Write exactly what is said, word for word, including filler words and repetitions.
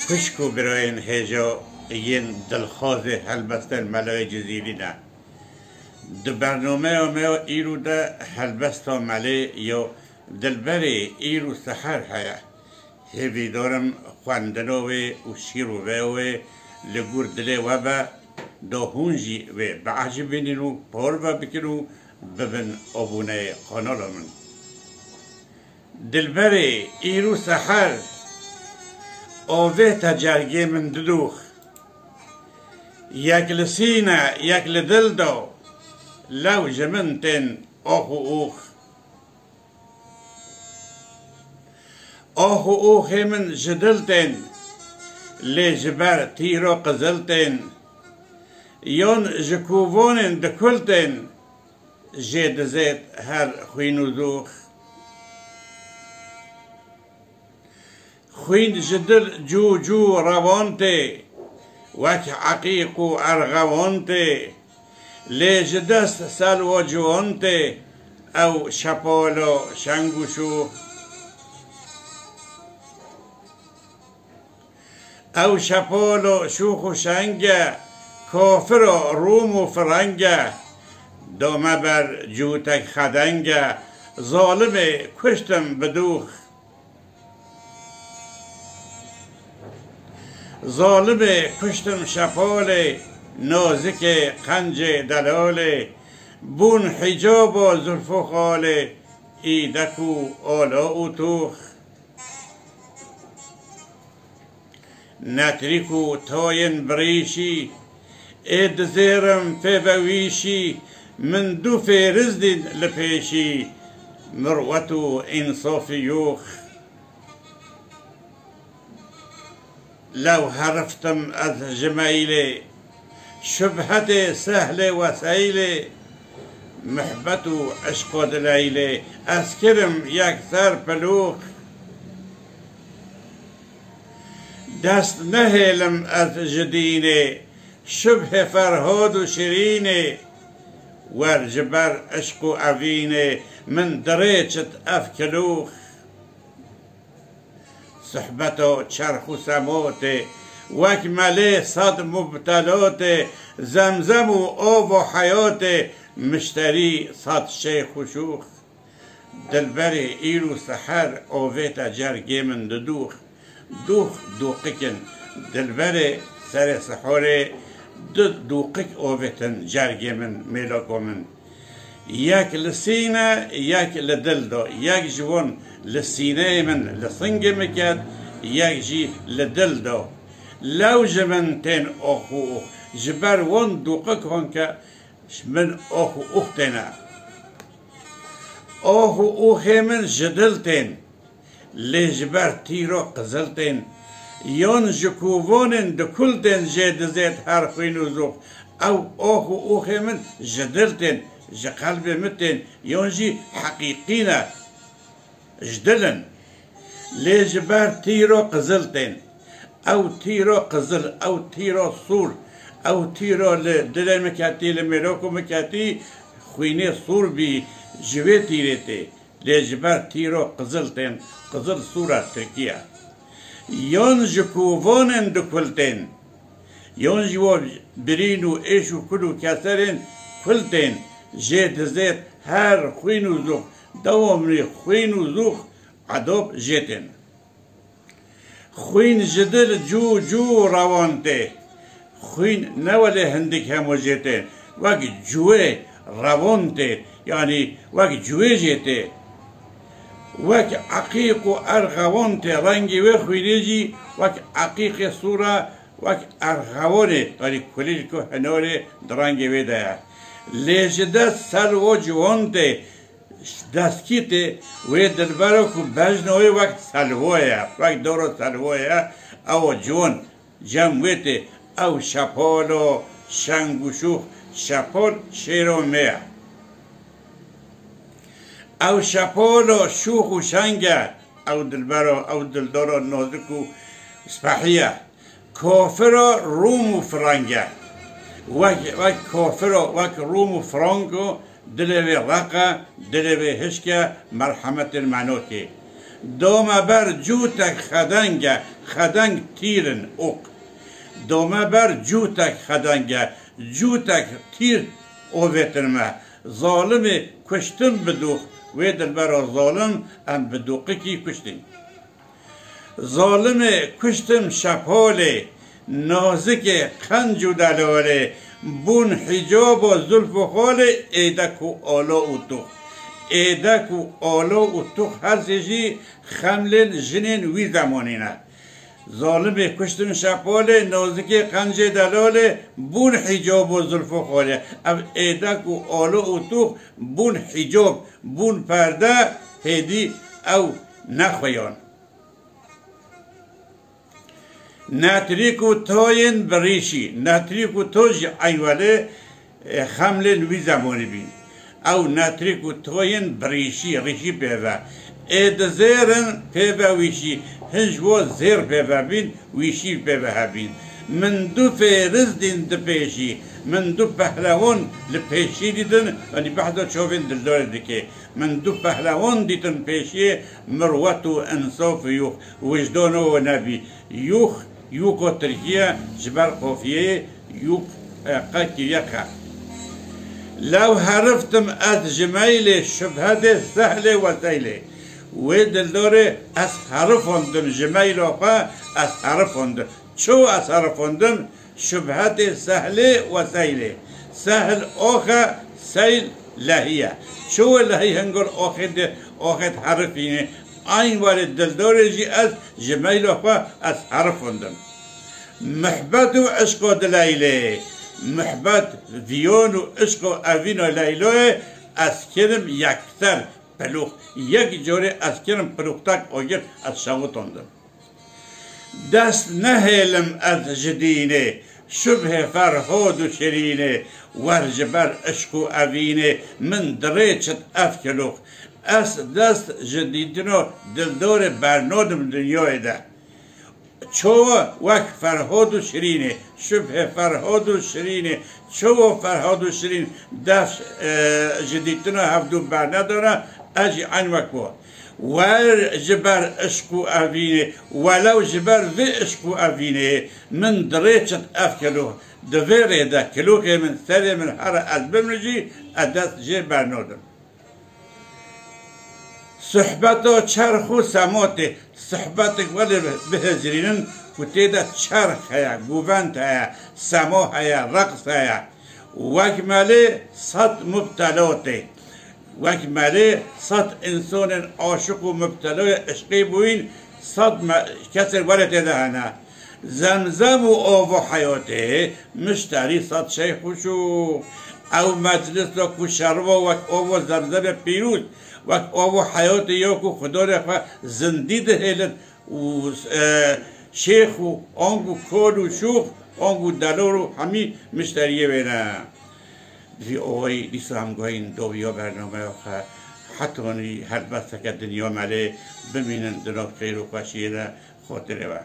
Xwişk û birayên hêja yên dilxwazê helbestên Melayê Cizîrî ne. Di bernameya me ya îro de helbesta Melê ya Dilberê îro seher heye. Hêvîdar im xwendina wê û şîroveya wê li gor dilê we be, da hûn jî wê biecibînin û parve bikin û bibin aboneyê kanala min. Dilberê, îro seher avê te cergê min didox. Yek li sîne, yek li dil de, lew ji min tên ox û ox. Ox û oxê min ji dil tên, lê ji ber tîro qizil tên. Yon ji kovanên di kul tên, jê dizêt her xwîn û zûx. Xwîn ji dil cû cû rewan tê, wek eqîq û erxewan tê, lê ji dest selwa ciwan tê, ew şepalo şeng û şûx. Ew şepalo şûx û şeng e, kafiro Rûm û fireng e, dome ber cûtek xedeng e, zalimê kuştim bi dûx. Zalimê kuştim şepalê, nazikê qencê delalê, bûn hicaba zulf û xalê, îdek û ala û tûx. Netrîk û tayên birîşî, ê dizêrim pê ve wîşî, min du fêriz dîn li pêşî, mirwet û însafî yûx. Lew heriftim ez ji meylê, şubhetê sehlê weseylê, mihbet û eşqa dileylê, ez kirim yekser pilûx. Dest nehêlim ez ji dînê, şubhê Ferhad û Şirînê, wer ji ber eşq û evînê, min dirêçit ev kilûx. Suhbeto çerx û semotê, wek melê sed mubtelotê, zemzem û ov û heyotê, mişterî sed şeyx û şûx. Dilberê îro seher ovête cergê min di dûx. Dûx dûqikin. Dilberê serê sihorê du dûqik ovêtin cergê min, mêloko min. Yek li sîne, yek li dil do. Yek ji wan li sîneyê min, li singê min ket, yek jî li dil do. Lew ji min tên ox û ûx. Ji ber wan dûqikan ke ji min ox û ûx têne. Ox û ûxê min ji dil tên. Lê ji ber tîro qizil tên, yon ji kovanên di kul tên jê dizêt her xwîn û zûx. Ew ox û ûxê min ji dil tên, ji qelbê min tên, yon jî heqîqî ne, ji dil in. Lê ji ber tîro qizil tên. Ew tîro qizil, ew tîro sûr, ew tîro li dilê min ketî, li mêroko min ketî, xwînê sûr bî, ji wê tîrê tê. Lê ji ber tîro qizil tên, qizil sûr e tirkî ye. Yon ji kovanên di kul tên, yon ji bo birîn û êş û kul û keserên kul tên, jê dizêt her xwîn û zûx, dewamlî xwîn û zûx edop jê tên. Xwîn ji dil cû cû rewan tê. Xwîn ne welê hindik hemo jê tê. Wek cûê rewan tê. Yanî wek cûê jê tê. Wek eqîq û erxewan tê. Rengê wê xwînê jî wek eqîqê sûr e, wek erxewanê, yanî kulîlk û hinorê di rengê wê de ye. Lê ji dest selwo ciwan tê. Destgîtê wê dilbero ku bejna wê wek selvo ye, wek doro selvo ye, ew ciwan cem wê tê, ew şepolo şeng û şûx, şepol şêro me ye. Ew şepolo şûx û şeng e, ew dilbero, ew dildoro nozik û spehî ye. Kofiro Rûm û Frank e. Wek, wek kofiro, wek Rûm û Frank o, dilê wê req e, dilê wê hişk e, merhemetên menokê. Dome ber cûtek xedeng e, xedeng tîr in, ok. Dome ber cûtek xedeng e, cûtek tîr ovêtin me. Zalimê kuştin bi dûx, wê dilbera zalim em bi dûqikî kuştîn. Zalimê kuştin şepolê, nazikê qenc û delolê, bûn hîcab û zulf û xolê, êdek û alo û tûx. Êdek û alo û tûx her sê jî xemlên jinên wî zemanî ne. Zalimê kuştin şepolê, nazikê qencê delolê, bûn hîcab û zulf û xolê. Ev êdek û alo û tûx bûn hîcab, bûn perde, hêdî ew nexweyan. Netrîk û toyên bi rîşî, netrîk û to jî eywelê, e, xemlên wî zemanî bîn. Ew netrîk û toyên bi rîşî, rîşî pê ve. Ê di zêr in pê ve wîşî, hin ji wo zêr pê ve bîn, wîşî pê ve hebîn. Min du fêriz dîn di pêşî, min du pehlewan li pêşî dîtin, yanî behsa çavên dildorê dike. Min du pehlewan dîtin pêşiyê, mirwet û insaf û yûx, wijdan û nebî. Yûx, yûko tirkî ye, ji ber qofiyeyê yûx, e, qe kiriye qe. Lew heriftim ez ji meylê, şubhetê sehlê weseylê. Wê dildorê ez herifondim, ji meyla xwe ez herifondim. Çawa ez herifondim? Şubhetê sehlê weseylê. Sehl ox e, seyl lehî ye. Çawa lehî hingol oxê di, oxê diherifînê? Eyn welê dildorê jî ez ji meyla xwe ez herifondim. Mihbet û işqo di Leylê. Mihbet, viyon û işqo evîno Leyloyê ez kirim yekser pilûx. Yek corê ez kirim pilûxtek ogir ez şewitondim. Dest nehêlim ez ji dînê, şubhê Ferhod û Şirînê, wer ji ber işq û evînê, min dirêçit ev kilûx. Ez dest ji dîtino dildorê bernodim dinyayê de. Çawa wek Ferhod û Şirînê, şubhê Ferhod û Şirînê, çawa Ferhod û Şirîn dest, e, ji dîtino hevdû bernedana, ez jî eyn wek wan. Wer ji ber işq û evînê, welew ji ber vê işq û evînê min dirêçit ev kilûx. Di vê rê de kilûxê min, serê min here ez bimrim jî, ez dest jê bernodim. Suhbeta çerx û sema tê. Suhbetik welê bihizirînin ku tê de çerx heye, govend heye, sema heye, reqs heye. Wek melê sed mubtela tê. Wek melê sed însonên aşiq û mubteloyê işqê bûyîn, sed me-, kesên welê tê de hene. Zemzem û ava heyatê, mişterî sed şeyx û şûx. Ew meclis de ku şerva wek ava zemzemê pîroz, wek ava heyatê ya ku Xudanê xwe zindî dihêlin û, e, şêx û ango kol û şûx, ango delor û hemî mişteriyê wê ne. Bi vî awayî dîsa em guhîn doviya bernameya xwe. Hetanî helbesteke dinya melê, bimînin di nav xêr û xweşiyê de, xotirê we.